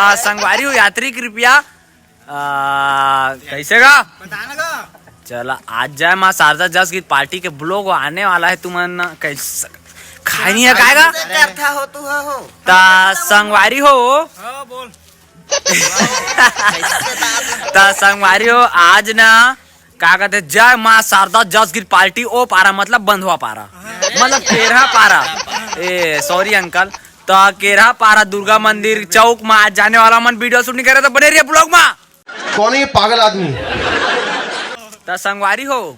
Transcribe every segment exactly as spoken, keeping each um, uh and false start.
आ, संगवारी हो, यात्री कृपया, आ, कैसे गा? बता ना गा। चला, आज जय माँ शारदा जस गीत पार्टी के ब्लॉग आने वाला है, तुमन कैसे खाए नहीं है, खाएगा? कैसे करता हो तू हो? ता संगवारी हो। हाँ, बोल। ता संगवारी हो, आज ना का कहते, जय माँ शारदा जस गीत पार्टी ओ पारा, मतलब बंधवा पारा, मतलब केरहा पारा। ए, सॉरी अंकल। तो केरहा पारा दुर्गा मंदिर चौक में आज जाने वाला मन, वीडियो शूट नहीं करे तो बने रहिए ब्लॉग में। कौन है ये पागल आदमी? तो संगवारी हो,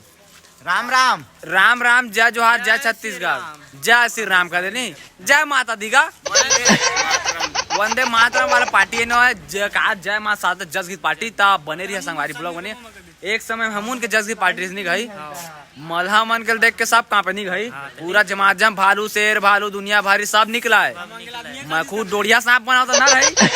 राम राम। राम राम, जय जोहार, जय जय श्री छत्तीसगढ़, राम। जय श्री राम कर देनी, जय माता दी गा। वंदे मातरम वाला पार्टी है ना, जय का, जय माँ शारदा जस गीत पार्टी। ता बने रहिए संगवारी ब्लॉग बने। एक समय हमन के जस गीत पार्टी नहीं गई, मलहा मन के देख के सब कांपे नहीं गई। पूरा जमाजम भालू, शेर भालू, दुनिया भारी सब निकला है। मैं खुद डोढ़िया सांप बना तो ना रही।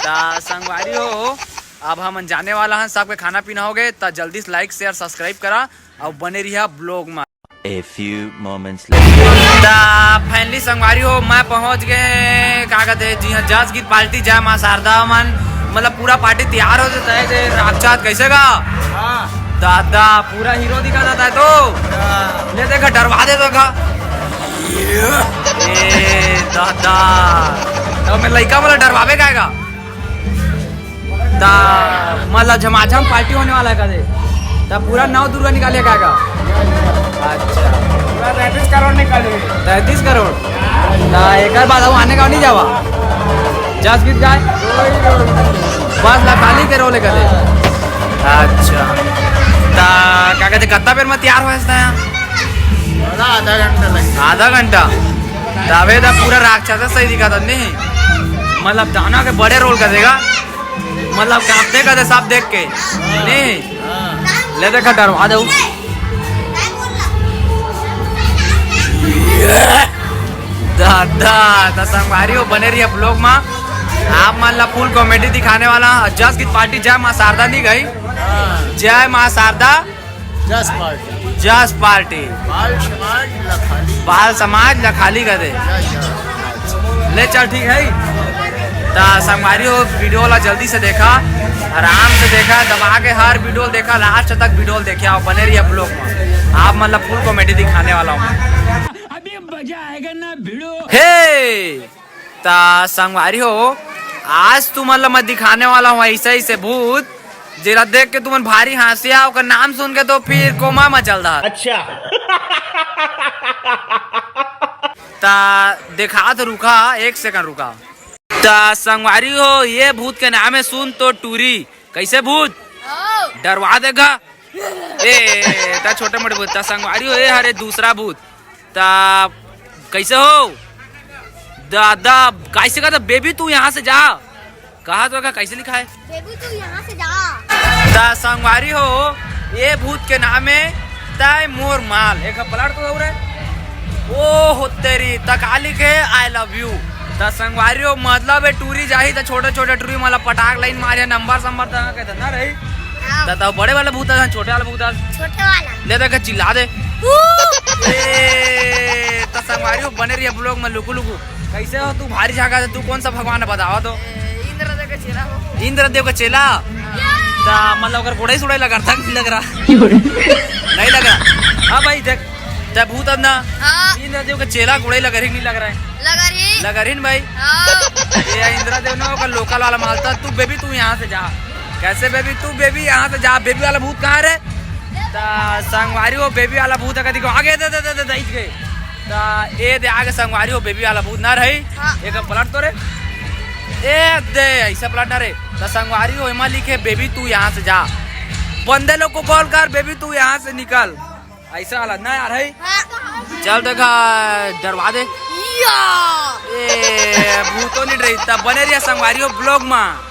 ता संगवारी हो, अब हमन जाने वाला हन, सबके खाना पीना हो गए, ता जल्दी से लाइक शेयर सब्सक्राइब करा और बने रहिया ब्लॉग में। A few moments later. ता फाइनली संगवारी हो, मैं पहुंच गए, का कहते हैं, जी हाँ, जस गीत पार्टी, जय माँ शारदा मन, मतलब पूरा पार्टी तैयार हो जाता है। जे राक्षस कैसे गा? हाँ। दादा, पूरा हीरो दिखा जाता है तो। हाँ। ले देखा, डरवा दे तो का। ए दादा, तो मैं लइका वाला डरवावे का गा? ता मतलब झमाझम पार्टी होने वाला है कदे। ता पूरा नौ दुर्गा निकाले का का? अच्छा। पूरा तैंतीस करोड़ निकाले। तैंतीस करोड़? ता एक बार बाद आने का नहीं जावा? जस गीत गाए? बस ला खाली के रोले कदे। अच्छा। ता का कहते, कत्ता बेर में तैयार हो सकता है? आधा घंटा लगे। आधा घंटा? तबे तो पूरा राक्षस सही दिखा था नहीं, मतलब दाना के बड़े रोल कर देगा, मतलब कांपते का सब देख के नहीं। ले देखा, डरवा दे। दादा, तो संगवारी हो, बने रहिए ब्लॉग में। आप मन ला फुल कॉमेडी दिखाने वाला। जस गीत पार्टी, जय माँ शारदा नहीं गई, जय माँ शारदा। जस पार्टी। जस पार्टी। बाल समाज लखाली। बाल समाज लखाली कर दे। जय जय। ले चल, ठीक है। ता संगवारी हो, वीडियो ला जल्दी से देखा, आराम से देखा, दबा के हर वीडियो देखा, लास्ट तक वीडियो देखा और बने रहिए ब्लॉग में। आप मतलब फुल कॉमेडी दिखाने वाला हूँ। अभी मजा आएगा ना भिड़ो। हे, ता संगवारी हो, आज तुमन ला मैं दिखाने वाला हूँ ऐसे ऐसे भूत, जेला देख के तुमन भारी हंसिया, ओकर नाम सुन के तो फिर कोमा में चल रहा। अच्छा। ता देखा तो रुका, एक सेकंड रुका। ता संगवारी हो, ये भूत के नाम है सुन तो टूरी। कैसे भूत? डरवा देगा। ए, ता छोटे मोटे भूत, ता संगवारी हो, ए हरे दूसरा भूत। ता कैसे हो? दादा, कैसे कहता, "बेबी तू यहाँ से जा"? कहा तो का कैसे लिखा है? "बेबी तू यहाँ से जा।" ता संगवारी हो, ये भूत के नाम है तय मोर माल। एक पलट तो दौड़े। ओ हो तेरी, ता का लिखे, "I love you"। ता संगवारी हो, मतलब है टूरी जाही ता छोटे छोटे टूरी, मतलब पटाक लाइन मारिया, नंबर संबर ता कहते ना रही। हाँ। ता, ता बड़े वाला भूत है, छोटे वाला भूत है। छोटे वाला। ले देख, चिल्ला दे। ऊ! ए, ता संगवारी हो, बने रहिए ब्लॉग में लुकु लुकु। कैसे हो तू? भारी झाका, तू कौन सा भगवान है बतावा तो? ए, इंद्रदेव का चेला हो। इंद्रदेव का चेला? हाँ। ता मतलब अगर गोड़ाई सुड़ाई लगा था, नहीं लग रहा? नहीं लग रहा। हाँ भाई देख, ते भूत अंधा। हाँ। इंद्रदेव का चेला गोड़ाई लगा रही, नहीं लग रहा है? लगा रही। लगा रही ना भाई? हाँ। ये इंद्रदेव ना होगा, लोकल वाला मालता। तू बेबी तू यहाँ से जा। कैसे बेबी? तू बेबी यहाँ से जा। बेबी वाला भूत कहाँ रे? ता संगवारी हो, बेबी वाला भूत है, कदी को आगे दे, दे, दे, दे, दे, गए। ता ए दे आगे संगवारी हो, बेबी वाला भूत ना रही। हाँ। एक पलट तो रे। ए दे, ऐसा पलट ना रे। ता संगवारी हो, एमा लिखे, "बेबी तू यहाँ से जा।" बंदे लोग को कॉल कर, "बेबी तू यहाँ से निकल।" ऐसा वाला ना यार है। हाँ। चल देखा, डरवा दे। या। ए, भूतो नहीं डरी, तब बने रहिए संगवारी हो ब्लॉग में।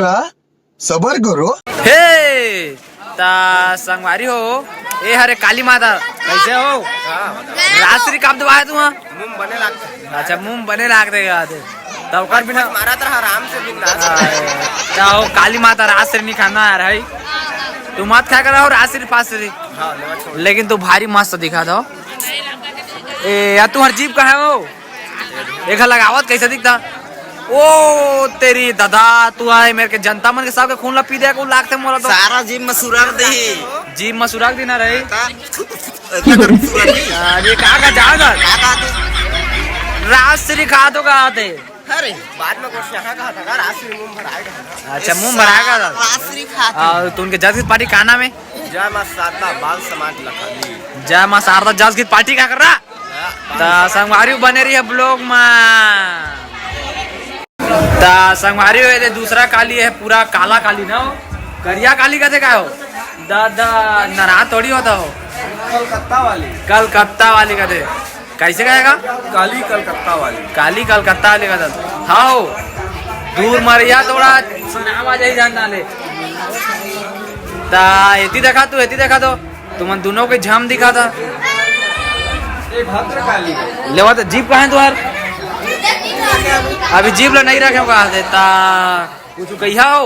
का सबर करो। हे, त संगवारी हो, ए हरे काली माता, कइसे हो? राजश्री कब दवाए तू, हाँ? मुंह बने लागथे। अच्छा, मुंह बने लागथे का दे। त ओकर बिना मारत रहा आराम से बिंदास। त हो काली माता राजश्री नहीं खाना यार है। तू मत खा कर हो राजश्री फाजश्री। हाँ, लेकिन तू भारी मस्त दिखा दो। ए, या तुम्हार जीभ कहाँ हो? एक लगावत कइसे दिखता? ओ तेरी दादा, तू आए मेरे के जनता मन के सबके खून ला पी दे, को लागथे मोला तो। सारा जीभ में सुरर दही। जीभ में सुरर दी ना रही। का? सुरर दही। अरे का का जाएगा? का का तू? राजश्री खा तो कहा थे। अरे, बाद में कुछ यहाँ कहा था, राजश्री मुंह भराएगा। अच्छा, मुंह भराएगा था। राजश्री खा थे। और तुमके जज की पार्टी का नाम है? जय माँ शारदा बाल समाज लखानी। जय माँ शारदा जज की पार्टी का कर रहा? त संगवारी बने रही है ब्लॉग में। त संगवारी हो, ये दूसरा काली है, पूरा काला काली ना हो, करिया काली कथे का हो? दादा, नाराज थोड़ी होता हो। कलकत्ता वाली। कलकत्ता वाली कथे। कैसे कहेगा? काली कलकत्ता वाली। काली कलकत्ता वाली कथे। हाँ हो। दूर मरिया थोड़ा सुनावा जाई जान डाले। त एती देखा तू, एती देखा तो। तुमन दोनों के झाम दिखा था। ये भद्रकाली है। लेवा तो जीभ कहाँ है तुम्हार? अभी जीभ ला नहीं रखे कहा देता। कुछ कहिया हो?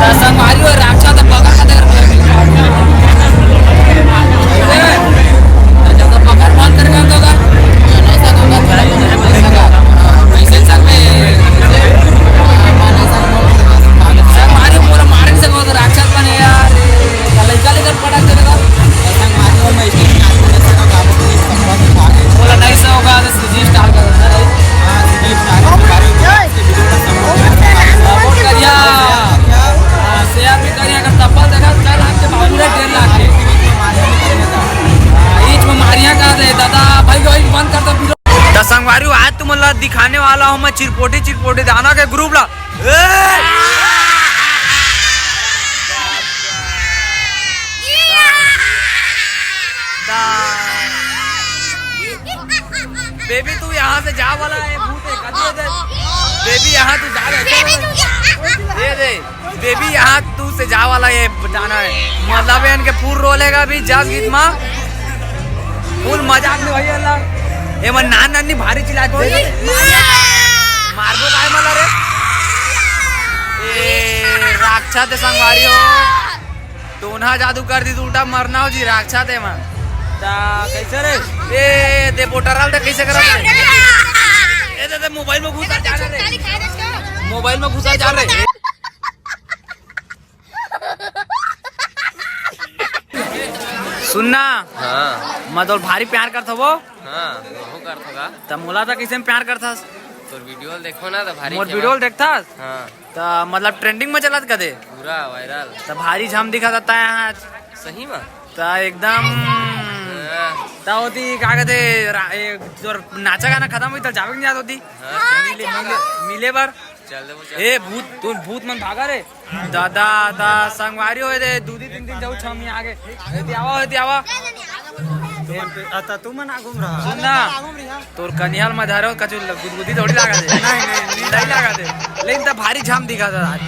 त संगवारी हो, राक्षस तो पकड़ के देख। जब तो पकड़ बंद करके हम तो कर। ऐसे सब में। संगवारी हो, पूरा मारे से बहुत राक्षस बने यार। लड़का लेकर पड़ा तेरे का। बोला, नहीं से होगा, तो जी स्टार कर देना, राइट? सपोर्ट करिया। हाँ, शेयर भी करिया, अगर तब्बल देखा, चार लाख के बाबू रे, डेढ़ लाख के। हाँ, ईच में मारिया का दे, दादा, भाई, वही बंद कर दो वीडियो। त संगवारी, आज तुमन ला दिखाने वाला हूँ मैं चिरपोटी, चिरपोटी दाना के ग्रुप ला। ए! बेबी, तू यहाँ से जा वाला है, भूत है, कभी दे। बेबी, यहाँ तू जा रहा है, चलो। ये दे, बेबी, यहाँ तू से जा वाला है, जाना है। मतलब, इनके फुल रोल है अभी जस गीत मा। फुल मजाक में भैया ला। ए मन नान नान नहीं भारी चिल्ला दे। मारबो काय मला रे? ए, राक्षस ते संगवारी हो। टोना जादू कर दी, उल्टा मरना हो जी, राक्षस ते मन। ता कैसे रे? ए, दे बोटराल ते कैसे करा रे? ए, दे, दे, मोबाइल में घुसा जा रे। मोबाइल में घुसा जा रे। सुनना। हाँ। मैं तो भारी प्यार करथों वो। हाँ, वहू करथों का। त मोला त कइसे में प्यार करथस? तोर वीडियो ल देखों ना त भारी मोर प्यार। वीडियो ल देखथस? हाँ। त मतलब ट्रेंडिंग में चलत कदे? पूरा वायरल। त भारी झम दिखत हस आज। सही में? त एकदम हाँ। त होती का कहते रा-, ए, तोर नाचा गाना खतम होई त जाबे के नइ जात होती। हाँ, मिले, मिले, मिले बर। चल दे, वो चल। ए भूत, तू भूत मन भागा रे। दादा, दा संगवारी होय दे, दू दी तीन दिन जाऊ छमी आगे। एती आवा, एती आवा। तुमन पे, अ, त तुमन आगू में रहा। सुन ना, तोर कनिहाल में धरो कछु गुदगुदी थोड़ी लागा दे। नहीं, नहीं, नहीं। नहीं लागा दे। लेकिन त भारी झम दिखत हस आज।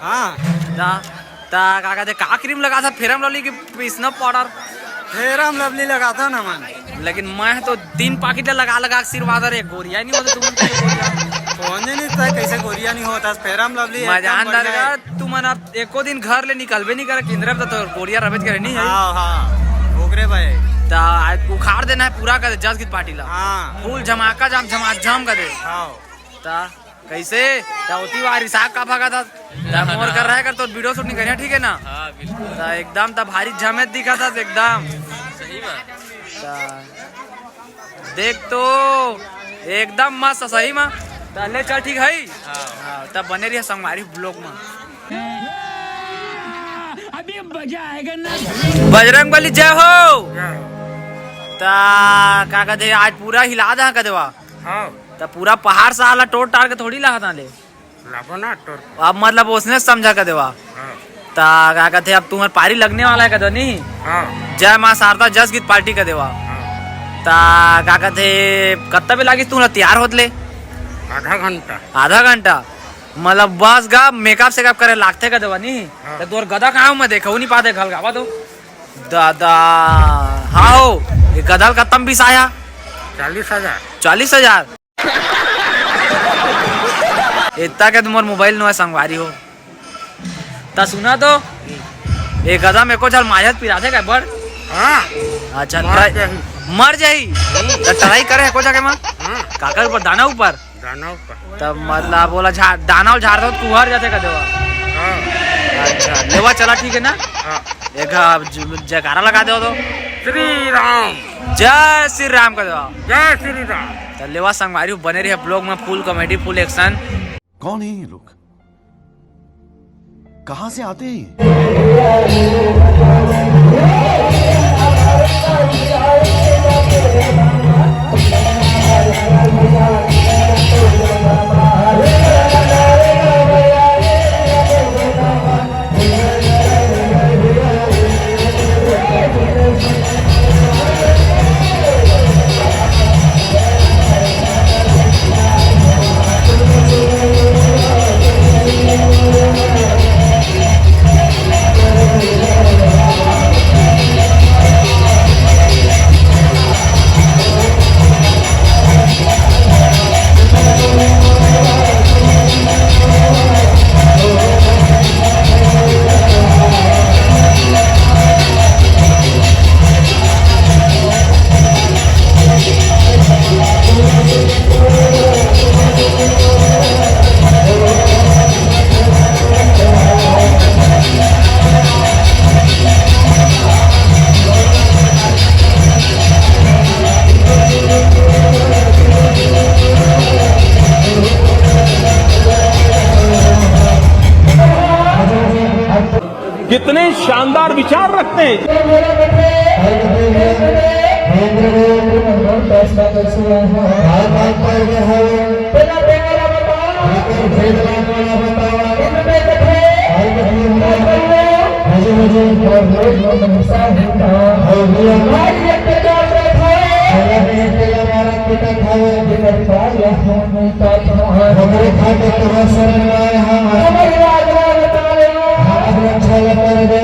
हाँ। ना, त का कहते, का क्रीम लगाथस, फेरम लवली कि स्नो पाउडर? फेरम लवली लगाथन हमन। लेकिन मैं तो तीन पाकिट ल लगा लगा के सिरवाथों रे, गोरिया नइ होत तुमन के गोरिया। कोने नइ त कइसे गोरिया नइ होत, फेरम लवली मैं एकदम जान बढ़िया डारेगा, हे। तुमन अब एको दिन घर ले निकलबे नइ करे, किंदरा त तोर गोरिया रबेच करे नइ हे। हाँ, हाँ, ओकरे भाई। त आज उखाड़ देना हे पूरा कदे जस गीत पार्टी ला। हाँ। फुल झमाका झम झमाझम कदे। हाँ। त कइसे? त ओती वार रिसाक का भागत हस? त मोर कर रहे कर तोर वीडियो शूट नइ करिहा, ठीक हे ना? हाँ, बिल्कुल। त एकदम त भारी झमेत दिखत हस एकदम। सही में? त देख तो एकदम मस्त सही में। त ले चल ठीक हे। हाँ। हाँ, त बने रहिहा संगवारी ब्लॉग में। अभी मजा आएगा ना। बजरंग बली जय हो। जय हो। त का कहते आज पूरा हिला दे कदे वा। हाँ। त पूरा पहाड़ सहार ला टोर टार के थोड़ी लाहत हस ले। लाबो ना टोर। अब मतलब ओसने समझा कदे वा। हाँ। त का कहते अब तुम्हर पारी लगने वाला हे कदे नी? हाँ। जय माँ शारदा जस गीत पार्टी कदे वा। हाँ। त का कहते कत्ता बेर लागिस तुम्हर तियार होत ले? आधा घंटा। आधा घंटा? मतलब बस गा मेकअप सेकअप करे लागथे कदे वा नी? हाँ। त तोर गदा कहाँ मैं देखहूँ नइ पातेंव घलगावा तो। दादा, हाँ हो, ए गदा ल कत्ता म बिसाय हस? चालीस हजार। चालीस हजार? एत्ता के त मोर मोबाइल नोहे संगवारी हो। त सुना तो, ए गदा म एको झन मांझा पिराथे का बड़? हाँ। अच्छा, मर ट्राई, जाही। मर जाही? हम्म। त ट्राई करे एको जगह म? हाँ। काकर ऊपर, दाना ऊपर? दाना ऊपर। तब मतलब ओला झाड़, दाना ल झाड़ दो, कुहर जाथे कदे वा। हाँ। अच्छा, लेवा चला, ठीक हे ना? हाँ। एक अब ज-, जयकारा लगा दो तो। श्री राम। जय श्री राम कदे वा। जय श्री राम। त लेवा संगवारी हो, बने रहिहा ब्लॉग में, फुल कॉमेडी, फुल एक्शन। कौन है ये लोग? कहाँ से आते हैं ये? कितने शानदार विचार रखते हैं। हमरे खातिर तोहर शरण में आए हन। हमर लाज ना बतावे। हमर रक्षा ल कर दे।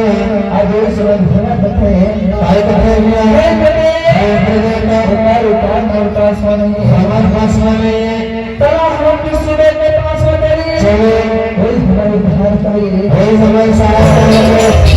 आज इस रोज भनक थे। काय कथे मिया? काय कथे? काय कथे? हमारे पास में पास में नहीं। हमारे पास में नहीं है। चला हम किसी में पास में नहीं। चलो। कोई हमारे उद्धार करे। कोई हमारे सहायता करे।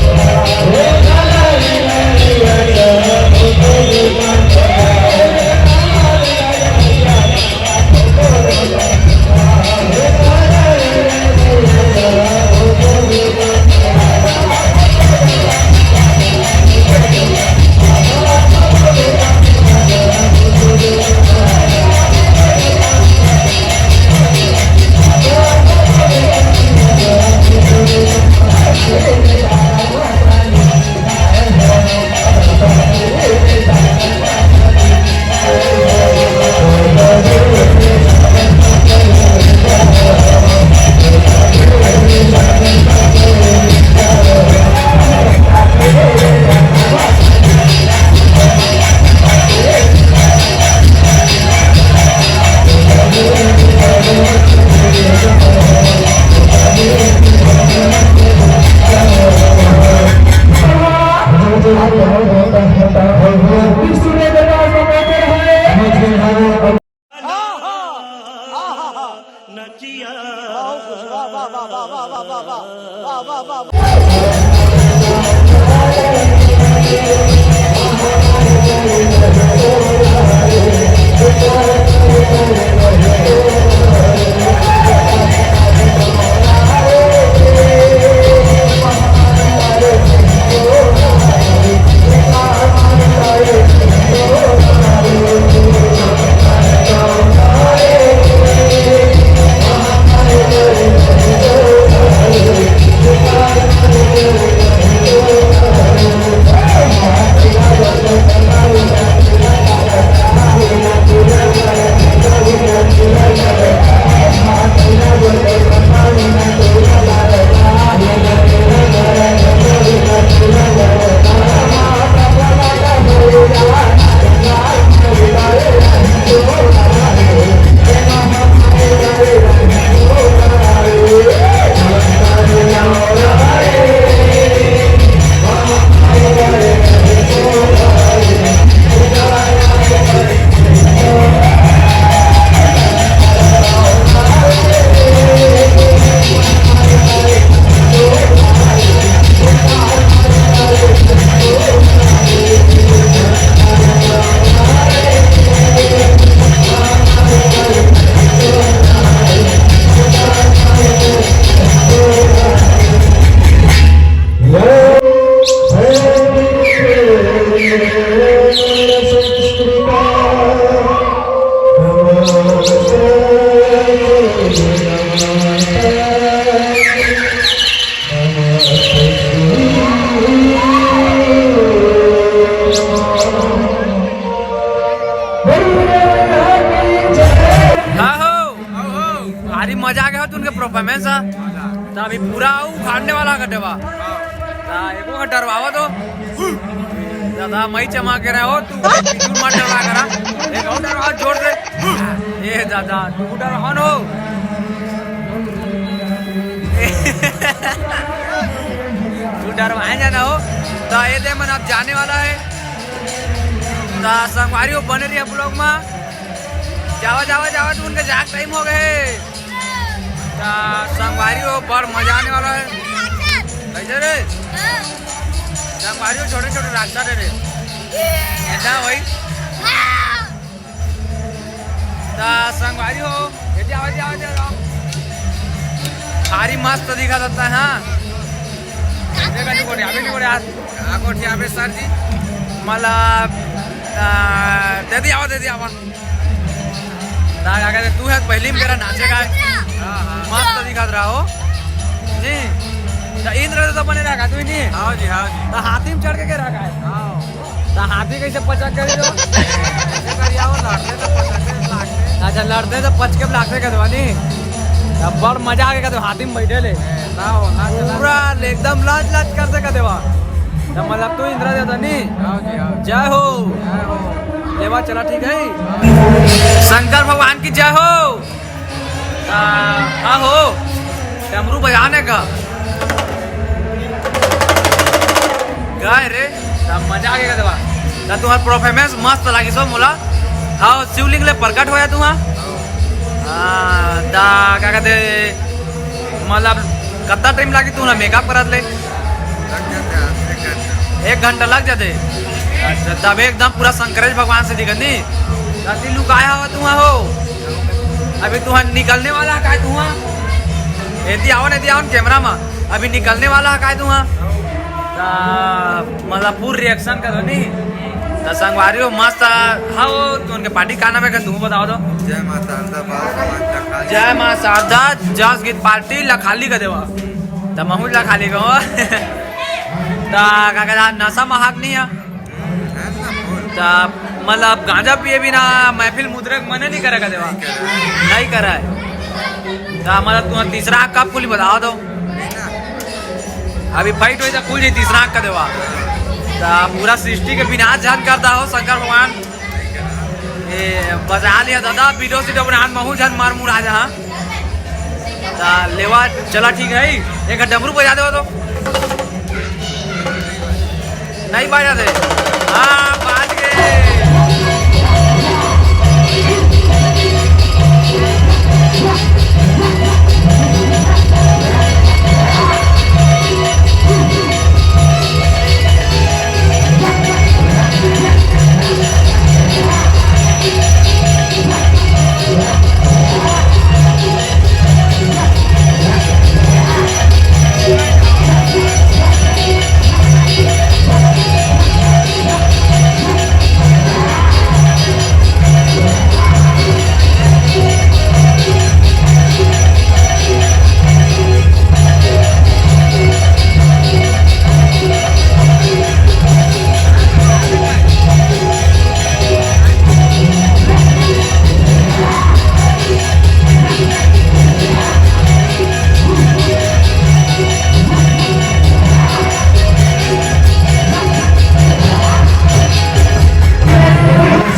हाँ हो, भारी मजा आ गया हो तुमके परफॉर्मेंस। तो अभी पूरा उखाड़ने वाला कटे बा। ता एको का डरवावा तो। दादा, मई चमा के रहे हो तू, बिल्कुल मत डरवा करा। एक और डरवा जोर से। ए दादा, तू डरवा न हो। तू डरवाए जाना हो। तो ये दे मन अब जाने वाला है। तो संगवारी हो, बने रहिए ब्लॉग में। जावा, जावा, जावा, तू उनके जाग टाइम हो गए। ता संगवारी हो, बड़ मजा आने वाला है। कैसे रे? संगवारी हो, छोटे छोटे रास्ता दे रे। ऐसा भाई। ता संगवारी हो, ये जाओ, जाओ, जाओ। भारी मस्त दिखा देता है, हाँ। देखा नहीं कोटिया, अभी नहीं कोटिया। कहाँ कोटिया पे सर जी? मतलब, आ, दे दिया, दे दिया। ता का कहते, तू है पहली में तेरा नाचे का है। हाँ, हाँ। मस्त दिखत रहा हो जी। तो इंद्र तो बने रहा तू ही नहीं। हाँ जी, हाँ जी। तो हाथी में चढ़ के के रहा है। हाँ। तो हाथी कैसे पचक गए जो? ऐसे करिया हो, लड़ते तो पचक के लागते। अच्छा, लड़ते तो पचके लागते के दवानी। तब बड़ मजा आ गया, हाथी में बैठे ले। ए, ना हो, ना चला। पूरा एकदम लाज लाज करते का देवा। तो मतलब तू इंद्र देवता नहीं। हाँ जी, हाँ। जय हो। जय हो। लेवा चला, ठीक है। शंकर भगवान की जय हो। आ, हाँ हो, डमरू बजाने का। गाय रे, तब मजा आ गया देवा। ता तुम्हार परफॉर्मेंस मस्त लागी सो मोला। हाँ, शिवलिंग ले प्रकट होया तुम्हार। हाँ, ता का कहते, मतलब, कत्ता टाइम लागी तुम्हार मेकअप करत ले? लग जाते हैं एक घंटा। एक घंटा लग जाते? अच्छा, तब एकदम पूरा शंकरेश भगवान से दिखत नहीं। राती लुकाया हुआ तुम्हार हो। अभी तुम्हार निकलने वाला है काय तुम्हार? एती आओ ना, एती आओ ना कैमरा में। अभी निकलने वाला है काय तुम्हार? ता, मतलब, फुल रिएक्शन करो नहीं। तो संगवारी हो, मस्त। हाँ, वो तो उनके पार्टी का नाम है, तुम बताओ तो। जय माँ शारदा, बाल समाज लखाली। जय माँ शारदा, जस गीत पार्टी लखाली का देवा। तो महूँ लखाली का हो। तो का कहता, नशा महाग नहीं है। है ना, फुल। तो मतलब, गांजा पिए बिना महफिल मुद्रक मने नहीं करेगा देवा। नहीं करे। नहीं करे। तो मतलब, तुम्हारा तीसरा आँख कब खुली, बताओ तो। अभी फाइट होई तो खुल जाई तीसरा आँख का देवा। तो पूरा सृष्टि के विनाश जान करता हो शंकर भगवान। ये बजा लिया दादा, वीडियो सीडियो बना, महू झन मार मुरा जा। ता लेवा चला, ठीक है, एक डमरू बजा दो तो। नहीं बजा दे। हाँ, बाज गए।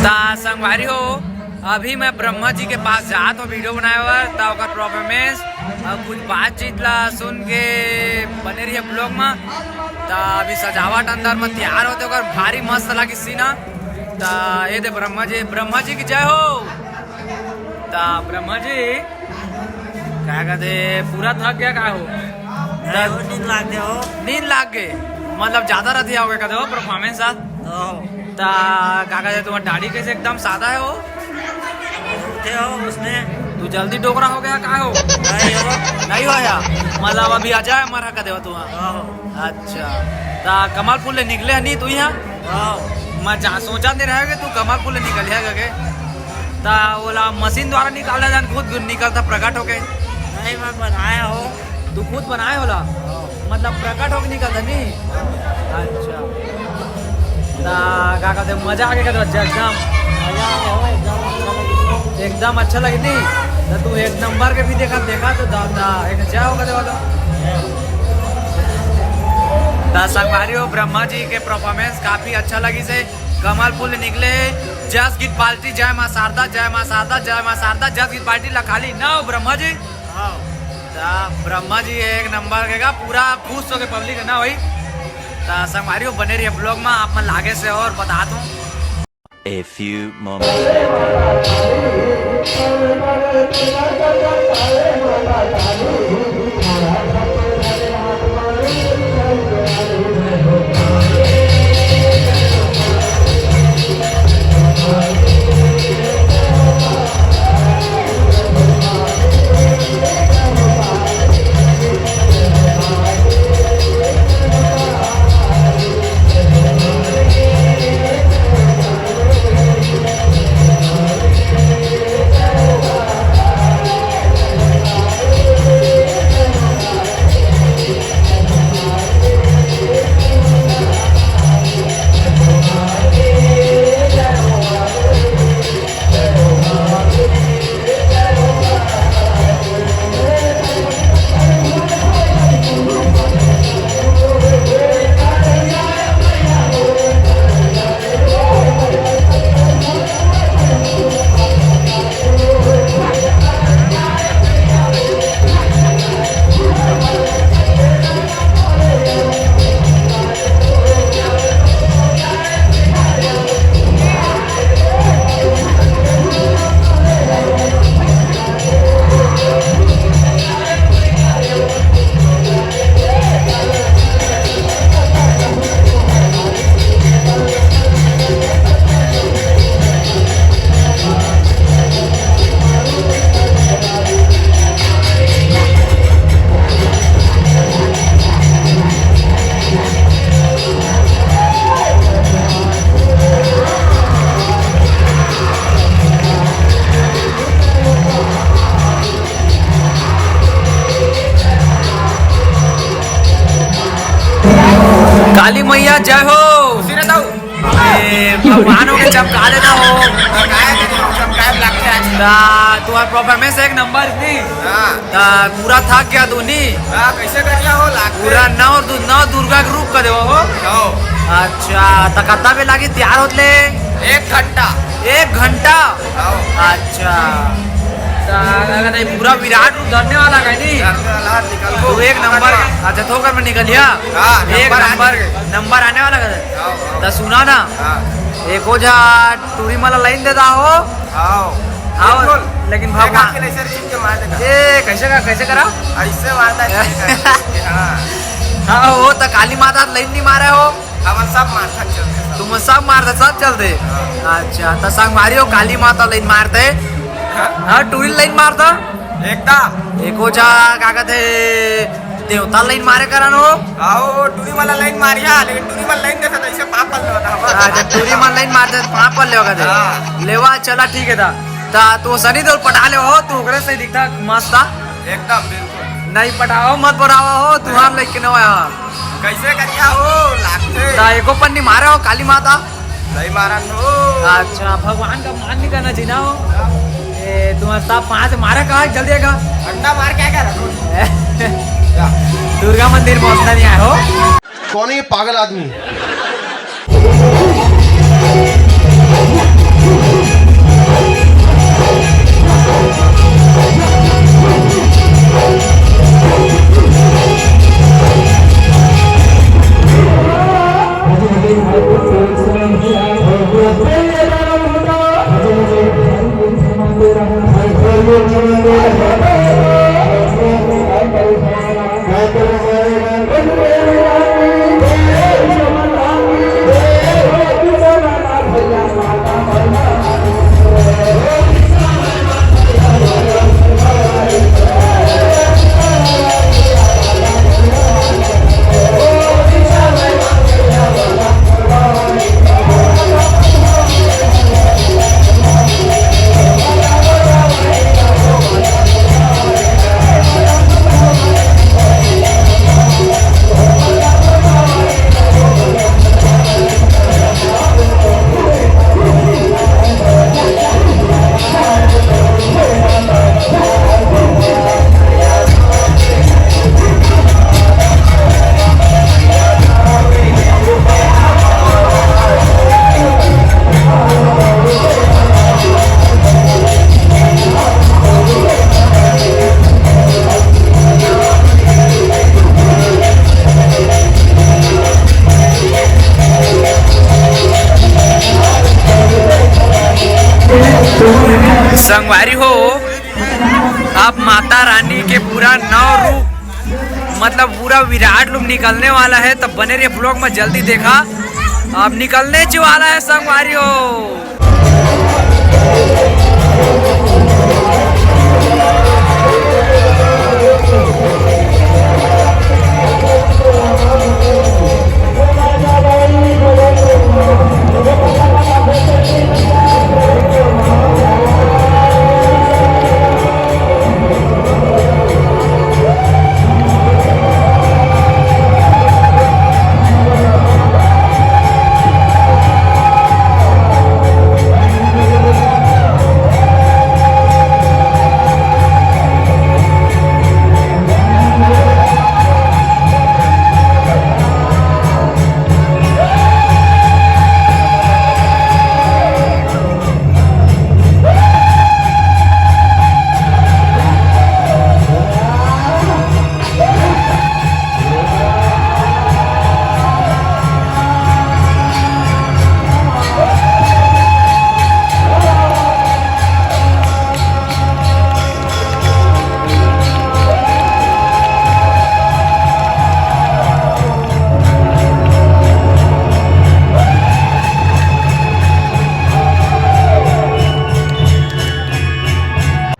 ता संगवारी हो, अभी मैं ब्रह्मा जी के पास जात हो वीडियो बनाए बर, ता ओकर परफॉर्मेंस और कुछ बातचीत ला सुन के बने रहिए ब्लॉग में। ता अभी सजावट अंदर में तैयार होते, ओकर भारी मस्त लागी सीन। ता ये दे ब्रह्मा जी, ब्रह्मा जी की जय हो। ता ब्रह्मा जी का कहते, पूरा थक गया का हो? नहीं हो, नींद लाग गया हो। नींद लाग गए, मतलब ज्यादा रतिया हो गया कहते हो परफॉर्मेंस आ। ओहो। ता का कहते, तुम्हारा दाढ़ी कैसे एकदम सादा है हो? उठे हो उसमें। तू जल्दी डोकरा हो गया का हो? नहीं हो। नहीं हो यार, मतलब अभी आ जाए हमारा कहते हो तुम्हारा। ओहो। अच्छा, ता कमल फूल ले निकले हनी तू यहाँ? हाँ। मैं जा सोचा दे रहे कि तू कमल फूल ले निकल है करके। ता ओला मशीन द्वारा निकालना जान, खुद निकलता प्रकट होके। नहीं, मैं बनाया हूँ। तू खुद बनाए होला? मतलब प्रकट होके निकलता नहीं? अच्छा। ता का कहते, मजा आ गया था एकदम? मजा आ गया हो, एकदम अच्छा लगी। एकदम अच्छा लगी नहीं? तो तू एक नंबर के भी देखा, देखा तो दा, दा, एक अच्छा होगा देखा तो। ता संगवारी हो, ब्रह्मा जी के परफॉर्मेंस काफी अच्छा लगी से। कमल फूल निकले। जस गीत पार्टी, जय माँ शारदा, जय माँ शारदा, जय माँ शारदा, जस गीत पार्टी ला खाली ना हो ब्रह्मा जी। हाँ। ता ब्रह्मा जी एक नंबर के का पूरा खुश होके पब्लिक है ना भाई। ता संगवारी हो, बने रहिए ब्लॉग में, आप मन लागे से और बता दूं। A few moments later. काली मैया जय हो। खुशी रहता हूँ। ए, भगवान हो के चमका देता हो। चमकाए के जो चमकाए लगते हैं। ता तुम्हारा परफॉर्मेंस एक नंबर नहीं। हाँ। ता पूरा थक गया तू नहीं। हाँ, कैसे कर लिया हो, लागते। पूरा नौ दु-, नौ दुर्गा के रूप कर देवा हो। हाँ। अच्छा, तो कितना भी लागी तैयार होत ले? एक घंटा। एक घंटा? हाँ। अच्छा। तो अगर नहीं पूरा विराट रूप धरने वाला का नहीं? धरने वाला निकल तू एक नंबर। अच्छा, थोकर में निकल गया। हाँ, एक नंबर नंबर, आने। नंबर आने वाला का। हाँ, हाँ। तो सुना ना। हाँ। एको झा टूरी मला लाइन देता हो। आओ। आओ, बिल्कुल। लेकिन एक भगवान हाथ के ऐसे खींच के मार देता। ए, कैसे का, कैसे करा? ऐसे मारता है, ऐसे करके, हाँ। हाँ, वो तो काली माता लाइन नहीं मारे हो। हम सब मारता चलते सब। तुम सब मारता, सब चलते। हाँ। अच्छा, तो संगवारी हो, काली माता लाइन मारते। हाँ। हाँ, टूरी लाइन मारता। एकदम। एको झा, का कहते, देवता लाइन मारे करन हो? आओ, टूरी वाला लाइन मारिया, लेकिन टूरी वाला लाइन देखा तो ऐसे पाँव पल लेवता हमारा। हाँ, जब टूरी वाला लाइन मारते तो पाँव पल लेवता। हाँ। लेवा, चला, ठीक है था। ता तू सनी देओल पटा ले हो, तू ओकरे से दिखता मस्त था। एकदम, बिल्कुल। नहीं पटाओ, मत पटाओ हो, तुम्हार लेके न आया। कैसे करिया हो, लागते। ता एको पन्नी मारे हो, काली माता। नहीं मारा नो। अच्छा, भगवान का मान नहीं करना चाहिए ना हो। ए, तुम्हारा साहब पाँच मारा कहा, जल्दी आएगा। अंडा मार क्या कर रहा? दुर्गा मंदिर में उतना नहीं आया हो। कौन है ये पागल आदमी? संगवारी हो, अब माता रानी के पूरा नौ रूप, मतलब पूरा विराट रूप निकलने वाला है, तब बने रहिए ब्लॉग में। जल्दी देखा, अब निकलने च वाला है संगवारी हो।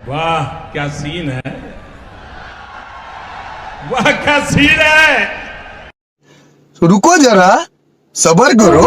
वाह, क्या सीन है, वाह, क्या सीन है। रुको जरा, सबर करो।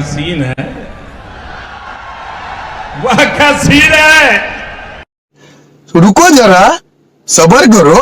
सीन है, वाह क्या सीन है। रुको जरा, सबर करो।